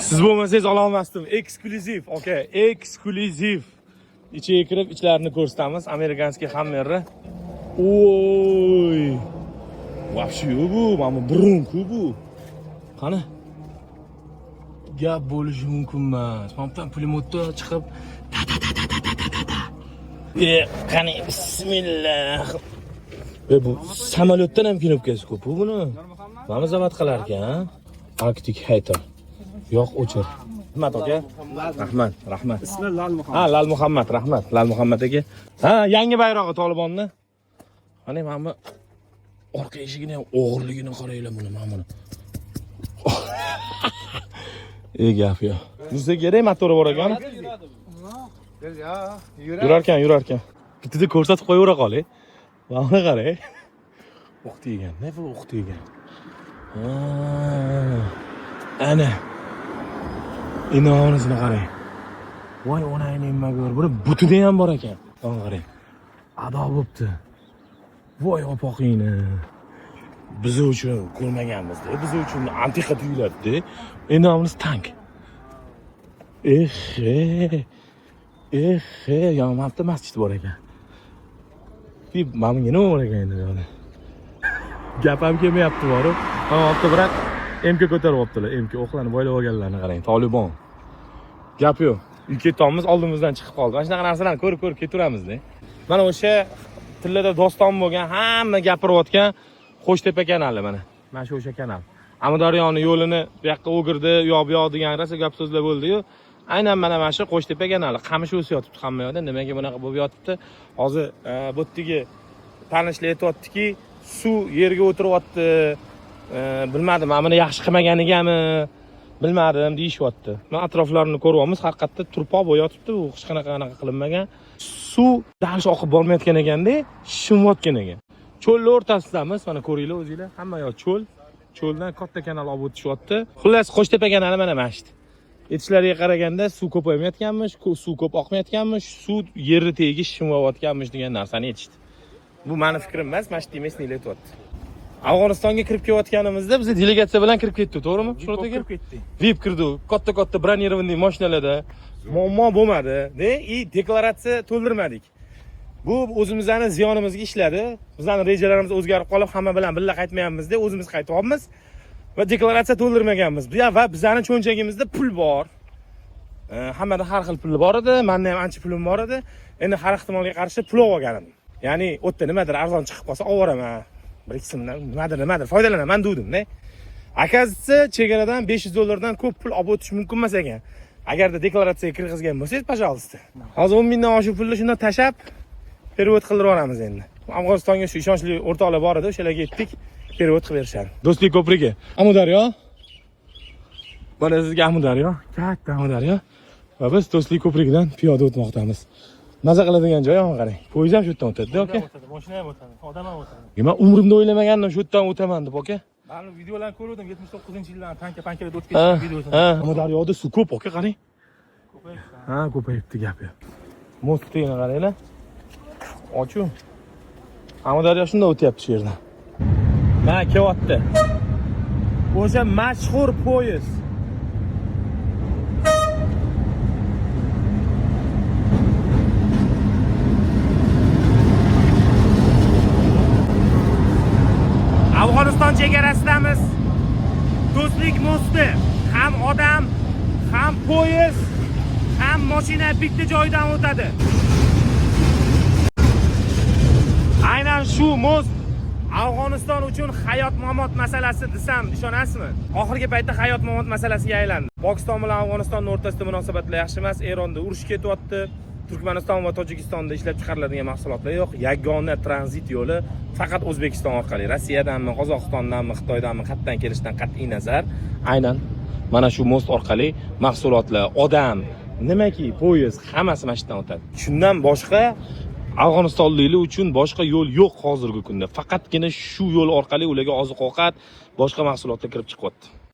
Siz bo'lmasangiz ololmasdim. Eksklyuziv, aka, eksklyuziv. Ichiga kirib ichlarini ko'rsatamiz. Американский Hammerni. Oy! Вообще bu, mana bu burun-ku bu. Qani? Gap bo'lishi mumkin emas. Mana bu pulemyotdan chiqib ta ta ta ta ta ta ta ta ta. E, qani bismillah. E, bu samolyotdan ham knopkasi ko'p buni. Mana zavat qilar ekan. Arctic Hater. Yo'q, o'chir. Rahmat aka. Rahmat, rahmat. Ismi Lal Muhammad. Ha, Lal Muhammad, rahmat. Lal Muhammad aka. Ha, yangi bayrog'i Tolibonni. Qani mana bu orqa eshigini ham o'g'irligini qaranglar buni, mana buni. E gap yo'q. Yursa kerak motori bor ekan. Ya, Yurarkan, yurarkan. Bittada ko'rsatib qo'yavera qoling. Mana buni qarang. O'q tegan, nima bu o'q tegan? Ha, ana. Endi mana bunisini qarang. Voy onangni nima ko'r. Buni butida ham bor ekan. Mana qarang. Ado bo'pti. Voy opoqingni. Biz uchun ko'rmaganmiz-da. Biz uchun antiqa tuyuladi-da. Endi mana bunisi tank. Eh, eh. Eh, eh, mana bu masjid bor ekan. Deb, mana bunga nima bor ekan endi buyoqda? Gap ham kelmayapti borib. Mana bu yerda brat MK ko'tarib olibdilar. MK o'qlarni boylab olganlarini qarang. Tolibon. Gap yo'q. Uyga ketyapmiz, oldimizdan chiqib qoldi. Mana shunaqa narsalarni ko'rib ko'rib ketaveramizda. Mana o'sha tillada doston bo'lgan, hamma gapirayotgan Qo'shtepa kanali mana. Mana shu o'sha kanal. Amudaryoni yo'lini bu yoqqa o'girdi, u yoq bu yoq degan rosa gap so'zlar bo'ldi-yu. Aynan mana shu Qo'shtepa kanali qamish o'sib yotibdi hamma yoqda. Nimaga bunaqa bo'lib yotibdi? Hozir bu yerdagi tanishlar aytyaptiki, suv yerga o'tiryapti. Bilmadim, mana buni yaxshi qilmaganigami bilmadim deyishyapti. Mana atroflarini ko'ryapmiz, haqiqatda turpoq bo'lib yotibdi, u hech qanaqa anaqa qilinmagan. Suv dalish oqib bormayotgan ekanda, shimyotgan ekan. Cho'lni o'rtasidamiz, mana ko'ringlar o'zinglar, hamma yoq cho'l. Cho'ldan katta kanal olib o'tishyapti. Xullas, Qo'shtepa kanali mana shu. Aytishlariga qaraganda suv ko'paymayotganmish, suv ko'p oqmayotganmish, suv yerni tagiga shimlayotganmish degan narsani aytishdi. Bu mani fikrim emas, mana shu demesni aytyapti. Afg'onistonga kirib kelayotganimizda biz delegatsiya bilan kirib ketdik, to'g'rimi? Shuhrat aka? Kirib ketdik. VIP kirdi, katta-katta бронированный mashinalarda. Muammo bo'lmadi, de, и deklaratsiya to'ldirmadik. Bu o'zimizni ziyonimizga ishladi. Bizning rejalarimiz o'zgarib qolib, hamma bilan birga qaytmayapmiz de, o'zimiz qaytyapmiz va deklaratsiya to'ldirmaganmiz. Va bizning cho'nchagimizda pul bor. Hammada har xil pul bor edi, menda ham ancha pulim bor edi. Endi har ehtimolga qarshi pul olib olgan edim. Ya'ni u yerda nimadir arzon chiqib qolsa olib boraman. Bir ikki so'mdan nimadir foydalanaman degandim-da. Оказывается, chegaradan 500 dollardan ko'p pul olib o'tish mumkin emas ekan. Agarda deklaratsiyaga kirgizgan bo'lsangiz, пожалуйста. Hozir 10 mingdan oshiq pulni shundan tashab перевод qildirib yuboramiz endi. Afg'onistonga shu ishonchli o'rtoqlar bor edi, o'shalarga aytdik, перевод qilib berishadi. Do'stlik ko'prigi. Amudaryo. Mana sizga Amudaryo, katta Amudaryo. Va biz Do'stlik ko'prigidan piyoda o'tmoqdamiz. Maza qiladigan joy mana qarang. Poyezd ham shu yerdan o'tadi, aka. O'tadi, mashina ham o'tadi, odam ham o'tadi. Men umrimda o'ylamagandim shu yerdan o'taman deb, aka. Men videolarni ko'rdim, 79-yildan tanka pankalarda o'tib Ha, ketgan videosini. ha. Amudaryoda suv ko'p, aka, qarang. Ko'payibdi. Ha, ko'payibdi gap yo'q. Most tagini qaranglar. Ochuv. Amudaryo shunda o'tyapti shu yerdan. Mana kelyapti. O'sha mashhur poyezd. Afg'oniston chegarasidamiz. Do'stlik mosti. Ham odam, ham poyezd, ham mashina bitta joydan o'tadi. Aynan shu most Afg'oniston uchun hayot mamot masalasi desam ishonasizmi? Oxirgi paytda hayot mamot masalasiga aylandi. Pokiston bilan Afg'oniston o'rtasida munosabatlar yaxshi emas, Eronda urush ketyapti. Turkmaniston va Tojikistonda ishlab chiqariladigan mahsulotlar yo'q. Yagona tranzit yo'li faqat O'zbekiston orqali. Rossiyadanmi, Qozog'istondanmi, Xitoydanmi, qayerdan kelishidan qat'iy nazar, aynan mana shu most orqali mahsulotlar, odam, nimaki, poyezd hammasi mana shu yerdan o'tadi. Shundan boshqa Afg'onistonliklar uchun boshqa yo'l yo'q hozirgi kunda. Faqatgina shu yo'l orqali ularga oziq-ovqat, boshqa mahsulotlar kirib chiqyapti.